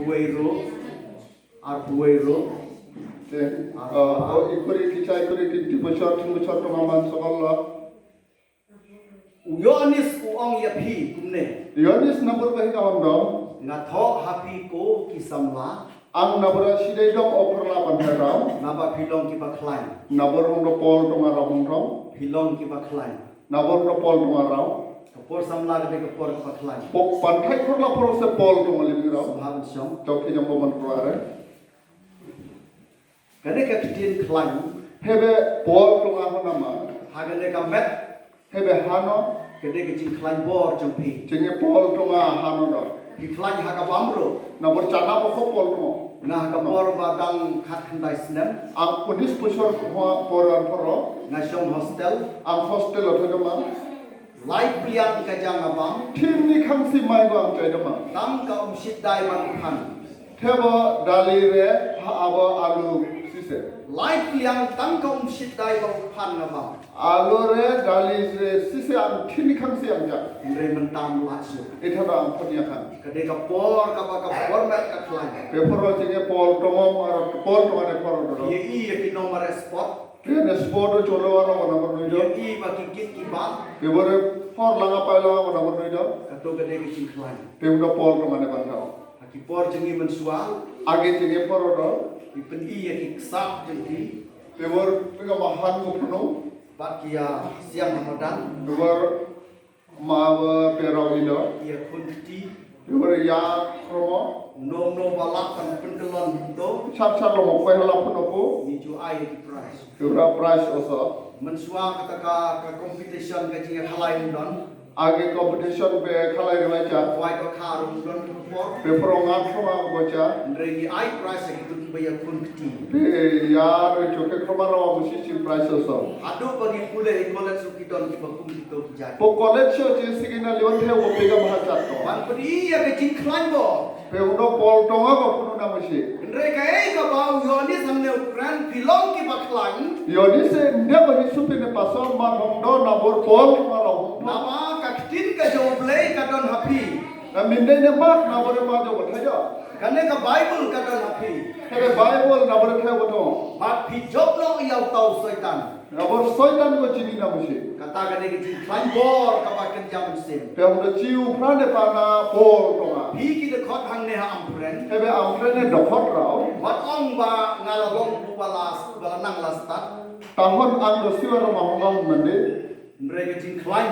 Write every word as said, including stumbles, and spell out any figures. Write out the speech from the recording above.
Wei ro, ar wei ro. Te, uh, o ikuri kichai kuri ki ti bosor tin bosor tong aman sokol lo. U Ïoannis u ong ïa phi kumne. Ïoannis nabor ba hi ka ong dong. Nga thoh ha phi ko ki samla. Ang nabor shi dei dong o pyrla pan rau. Naba phi long ki bakhlaiñ. Nabor ong do Paul tong arau ong dong. Phi long ki bakhlaiñ. Nabor do Paul tong arau. Ka por samla ka dei ka por ka bakhlaiñ. Pok pan thai pyrla por se Paul tong lim rau. Sngewbha ban shong. Chok ki jong ko man pro are. Kane ka ktien khlaiñ. Hebe Paul tong a hona ma. Ha kane ka met. Hebe hano. Kane ka jingkhlaiñ bor jong phi. Jingkhlaiñ Paul tong a hano do. Phi khlaiñ ha ka bam ruh. Nabor chana ba ko Paul tong. Nga ha ka bor ba dang khat khyndai snem. Ang unis bosor ko por an poro. Nga shong hostel. Ang hostel o thedama. Lai pliang ka jong nga bam. Thim ni khang si mai bam chai dama. Tang ka um shit dai ban phan. Thebo dali re ha abo alu sise. Lai pliang tang ka um shit dai ban phan nga bam. Alu re dali re sise ang thim ni khang si ang ja. Hynrei mynta la shu. Itha ba ang pon ya khang. Ka dei ka por kaba ka por met ka khlaiñ. Pe poro jingkhlaiñ Paul tong ong ar Paul tong ade poro do. Ïa i ïa ki number spot. Te ne spot o cholo aro ko number nui do. Ïa i ba ki kit ki ba. Te bore por langa pai langa ko number nui do. Kato ka dei ka jingkhlaiñ. Te undo Paul tong ane ban do. Ha ki por jong i mynshuwa. Age jingkhlaiñ poro do. I pyni ïa ki ksap jong i. Te bor te ka mahan ko pno. Bad ki ïa siang hamadan. Te bor ma ba perau ilo. Ïa khun kti. Ïa ba ïa kromo. No no ba lak kan pynkyllon to. Chap chap lo mo kwai hala pun opo. Ni ju ai ki prize. Ïa ba prize oso. Mynshuwa kata ka ka competition ka jingkhalai don. Age competition pe khalai rwai cha. Wai ka kha rum don por. Pe pro ngat pro ngat bo cha. Hynrei ngi ai prize ki tu ki ba ïa khun kti. Pe ïa re choke kromo ro mo si chin prize oso. Haduh ba ngi pule hi college ki don ki ba kum ki to ki jait. Po college sho jin sigi na liwan the wo pega maha chat ko. Ban pudi ïa ka jingkhlaiñ bor. Pe uno Paul tonga ko punu na mushi. Hynrei kaei kaba u Ïoannis hangne u kren phi long ki bakhlaiñ. Ïoannis e nde ba hi supi ne pastor ma hong do na bor Paul ma lo hong do. Naba ka ktien ka jong u Blei ka don ha phi. Na minde ne mat na bor ma jong u thaja. Kane ka Bible ka don ha phi. Kane Bible na bor thaja ko to. Bad phi jop noh ïa uta u Soitan. Nabor Soitan ko jini na mushi. Kata ka dei ka jingkhlaiñ bor kaba kynja mynsiem. Te hong da chi u phra ne pa na Paul tonga. Phi ki dkhot hangne ha Amphriend. Te be Amphriend ne dkhot rau. Wat ong ba nga la long u ba la, ba la nang la stad. Tahon ang do siwa rama hong ong mande. Hynrei ka jingkhlaiñ